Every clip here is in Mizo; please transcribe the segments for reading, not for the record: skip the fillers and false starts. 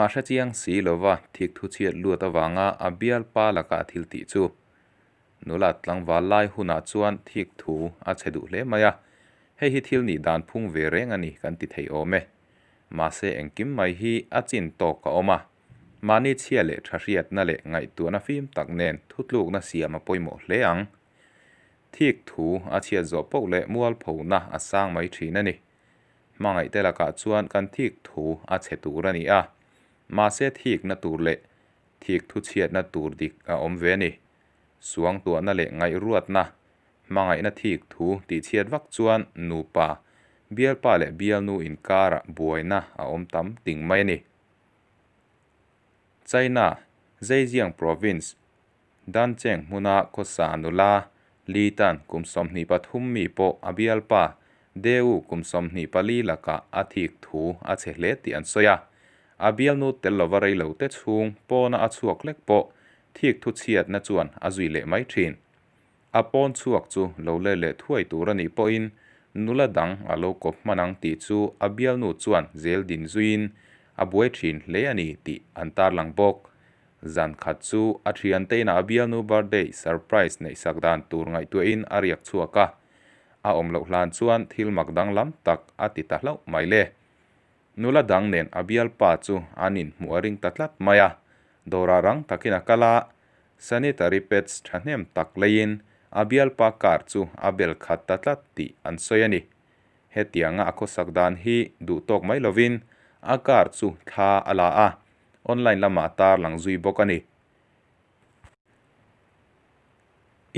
Engmah hrechiang si lova thikthu chhiat luat avanga a bialpa laka a thil tih chu. Nulat tlangval lai hunah chuan thikthu a chhe duh hle mai a, hei hi thil nih dan phung ve reng a ni kan ti thei awm e. Mahse engkim mai hi a chin tawk a awm a, mahni chhia leh tha hriatna leh ngaihtuahna fim tak nen thutlukna siam a pawimawh hle ang. Thikthu a chhiat zawh poh leh mualphona a sang mai thin a ni. Hmangaihte lakah chuan kan thikthu a chhe tur a ni a, mahse thikna tur leh thikthu chhiatna tur dik a awm ve a ni. Suangtuahna leh ngaihruatna, hmangaihna thikthu tihchhiat vak chuan nupa, bialpa leh bialnu inkarah buaina a awm tam ting mai a ni. China, Zhejiang Province, Dancheng hmuna khawsa nula Li Tan kum 23 mi pawh a bialpa Deu kum 24 lakah a thik thu a chhe hle tih an sawi a. A bialnu tel lova rei lo te chhung pawna a chhuak lek pawh thik thu chhiatna chuan a zui leh mai thin. A pawn chhuak chu lo let leh thuai tur a nih pawhin nula dang a lo kawp hman ang tih chu a bialnu chuan zel din zuiin a buai thin hle a ni tih an tarlang bawk. Zan khat chu a thiante inah a bialnu birthday surprise neihsak dan tur ngaihtuahin a riak chhuak a. A awm loh hlan chuan thil mak danglam tak a ti ta hlauh mai le. Nula dang nen a bialpa chu an inhmuh a ring ta tlat mai a. Dawrah rang takin a kal a, sanitary pads thahnem tak leiin a bialpa car chu a bel khat ta tlat tih an sawi a ni. Hetianga a khawsak dan hi duh tawk mai lovin a car chu thla a la a, online lamah a tarlang zui bawk a ni.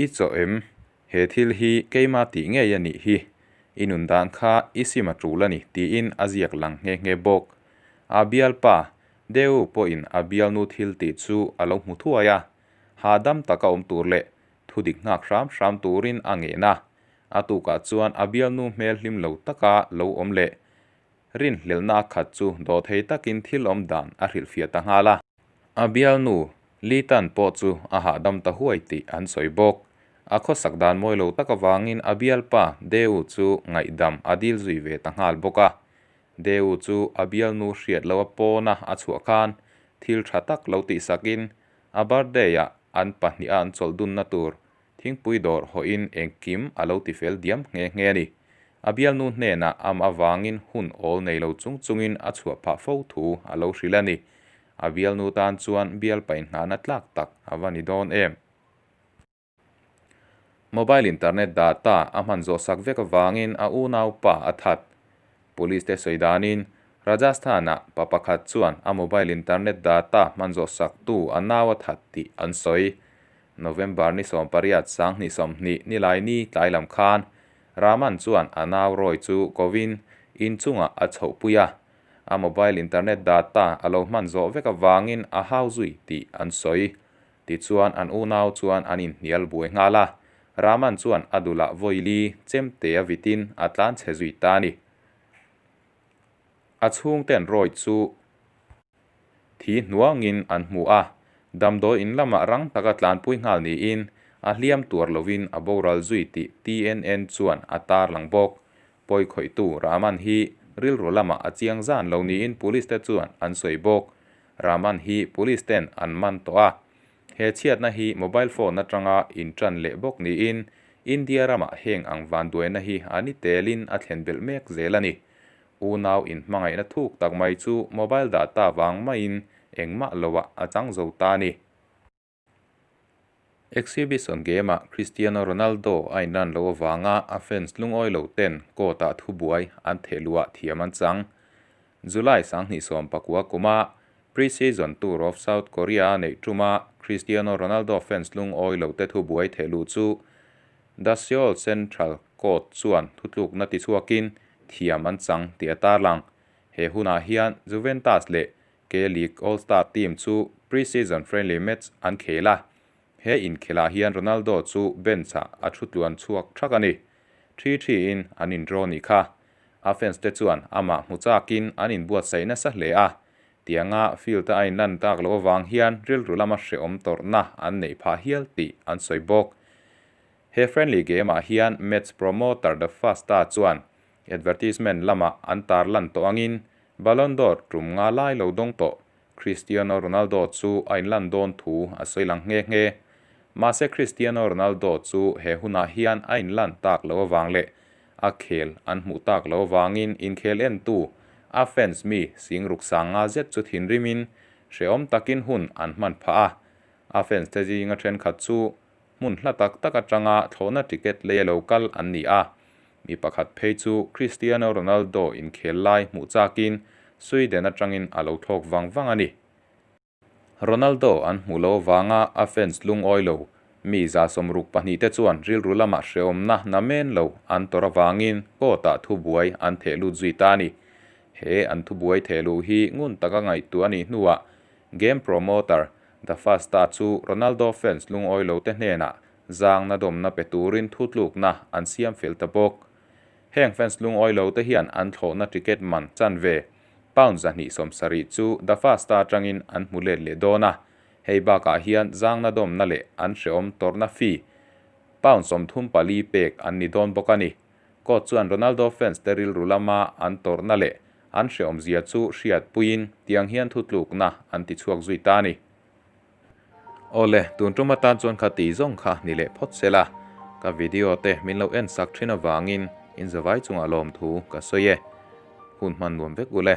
I chaw em? He thil hi keimah tih ngei a nih hi. I nun dan kha i sim a tul a ni tiin a ziak lang nghe nghe bawk. A bialpa, Deu pawhin a bialnu thil tih chu a lo hmu thuai a, hahdam taka awm tur leh thudik nghak hram hram turin a ngen a. A tukah chuan a bialnu hmel hlim lo taka lo awm leh rinhlelhna a khat chu dawhthei takin thil awm dan a hrilhfiah ta nghal a. A bialnu Li Tan pawh chu a hahdam ta huai tih an sawi bawk. A khawsak dan mawi lo tak avangin a bialpa Deu chu ngaihdam a dil zui ve ta nghal bawk a. Deu chu a bialnu hriat loh a pawna a chhuah khan thil tha tak lo tihsakin a birthday-ah an pahniha an chawlh dunna tur thingpui dawr hawhin engkim a lo tifel diam nghe nghe a ni. A bialnu hnenah am avangin hun awl nei lo chung chungin a chhuah phah fo thu a lo hrilh a ni. A bialnu tan chuan bial painghahna tlak tak a va ni dawn em? Mobile internet data a hman zawh sak vek avangin a unaupa a that. Police te sawi danin Rajasthan-ah pa pakhat chuan a mobile internet data hman zawh saktu a nau a that tih an sawi. November ni 18 2020 Nilaini tlai lam khan Raman chuan a nau Roy chu kovin inchungah a chhohpui a. A mobile internet data a lo hman zawh vek avangin a hau zui tih an sawi. Tichuan an unau chuan an inhnial buai nghal a, Raman chuan a dulah vawili chemte a vitin a tlan chhe zui ta a ni. A chhungten Roy chu thi hnuangin an hmu a, damdawi in lamah rang taka tlanpui nghal niin a hliam tuar lovin a boral zui tih TNN chuan a tarlang bawk. Pawi khawihtu Raman hi rilru lamah a chiang zan lo niin police te chuan an sawi bawk. Raman hi police ten an man tawh a. He chhiatna hi mobile phone atanga intan leh bawk niin India ramah heng ang vanduaina hi a ni telin a thlen belh mek zel a ni. Unau inhmangaihna thuk tak mai chu mobile data vang maiin engmah loah a chang zo ta a ni. Exhibition game-ah Cristiano Ronaldo a inlan loh avanga a fans lungawi lo ten court-ah thubuai an theh luah thiam an chang. July 2019 kuma pre-season tour of South Korea a neih tuma Cristiano Ronaldo fans lungawi lo te thubuai theh luh chu The Seoul Central Court chuan thutlukna tichhuakin thiam an chang tih a tarlang. He hunah hian Juventus leh K-League All-Star team chu pre-season friendly match an khel a, he inkhelah hian Ronaldo chu bench-ah a thu tluan chhuak thak a ni. Thi thiin an indraw nih kha. A fans te chuan amah hmu chakin an inbuatsaih nasa hle a, tianga field-a a inlan tak loh avang hian rilru lama hrehawm tawrhna an neih phah hial tih an sawi bawk. He friendly game-ah hian match promoter The Fasta chuan advertisement lamah an tarlan tawh angin Ballon d'Or tum nga lai lo dawng tawh. Cristiano Ronaldo chu a inlan dawn thu a sawi lang nghe nghe. Mahse Cristiano Ronaldo chu he hunah hian a inlan tak loh avang leh a khel an hmuh tak loh avangin inkhel entu a fans mi singruk sanga zet chu thinrimin hrehawm takin hun an hman phah a. A fans te zinga thenkhat chu hmun hla tak tak atanga thlawhna ticket leia lo kal an ni a. Mi pakhat phei chu Cristiano Ronaldo inkhel lai hmuh chakin Sweden atangin a lo thlawk vang vang a ni. Ronaldo an hmuh loh avanga a fans lungawi lo mi 62 te chuan rilru lama hrehawmna namen lo an tawrh avangin court-ah thubuai an theh lut zui ta a ni. He an thubuai theh luh hi ngun taka ngaihtuah a nih hnuah game promoter The Fasta chu Ronaldo fans lungawi lo te hnenah zangna dawmna pe turin thutlukna an siam fel ta bawk. Heng fans lungawi lo te hian an thlawhna ticket man chanve pound 270 chu The Fasta atangin an hmu let leh dawn a. Hei bakah hian zangna dawmna leh an hrehawm tawrhna fee pound 34 pek an ni dawn bawk a ni. Court chuan Ronaldo fans te rilru lama an tawrhna leh an hrehawm zia chu hriatpuiin tiang hian thutlukna an ti chhuak zui ta a ni. Awle, tun tum atan chuan kha ti zawng kha ni leh phawt se la. Ka video te min lo en sak thin avangin in zavai chungah lawmthu ka sawi e. Hun hman nuam vek u le.